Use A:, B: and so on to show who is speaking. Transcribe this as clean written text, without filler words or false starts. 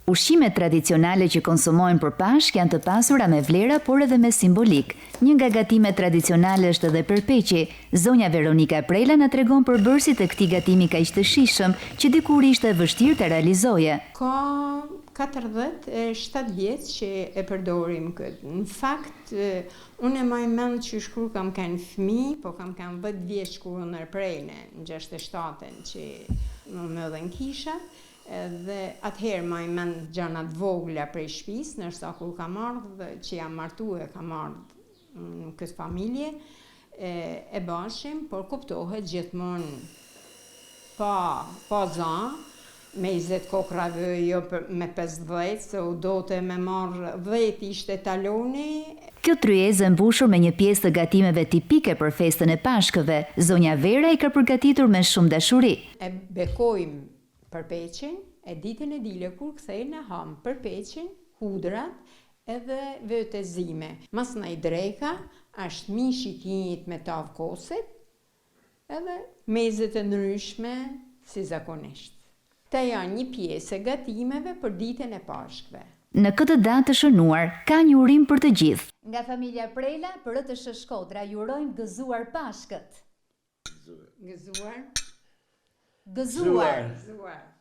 A: Ushqimet tradicionale që konsumohen për Pashkë janë të pasura me vlera por edhe me simbolikë. Një nga gatimet tradicionale është edhe perpeqi. Zonja Veronika Prela na tregon përbërësit e këtij gatimi kaq të shijshëm, që dikur ishte e vështirë ta realizoje.
B: Ka 47 vjet që e përdorim këtë. Në fakt, unë e maj mend qysh kur kam kenë fëmijë, po kam kenë 10 vjeç kur u ndërprejnë në 67-ën që më mbyllën kishat, dhe atëherë maj mend gjana të vogla prej shtëpisë, ndërsa kur kam ardhë që jam martu e kam ardhë në këtë familje, e, e bashim, por kuptohet gjithmonë pa, pa za, me 20 kokra vë, jo për, me 50, se u dote me marrë 10 ishte taloni.
A: Kjo tryezë e mbushur me një pjesë të gatimeve tipike për festën e Pashkëve, zonja Vera i ka përgatitur me shumë dashuri.
B: E bekojmë përpeqin, e ditën e dile kur kthejnë e ham përpeqin, hudrat edhe vëtë e zime. Masnej dreka është mishi i kinjit me tavë kosit, edhe mezet e ndryshme si zakonisht. Këta janë një pjesë e gatimeve për ditën e Pashkëve.
A: Në këtë datë të shënuar, ka një urim për të gjithë. Nga familja Prela për RTSH Shkodra ju urojmë gëzuar Pashkët.
B: Gëzuar.
A: Gëzuar.
B: Gëzuar.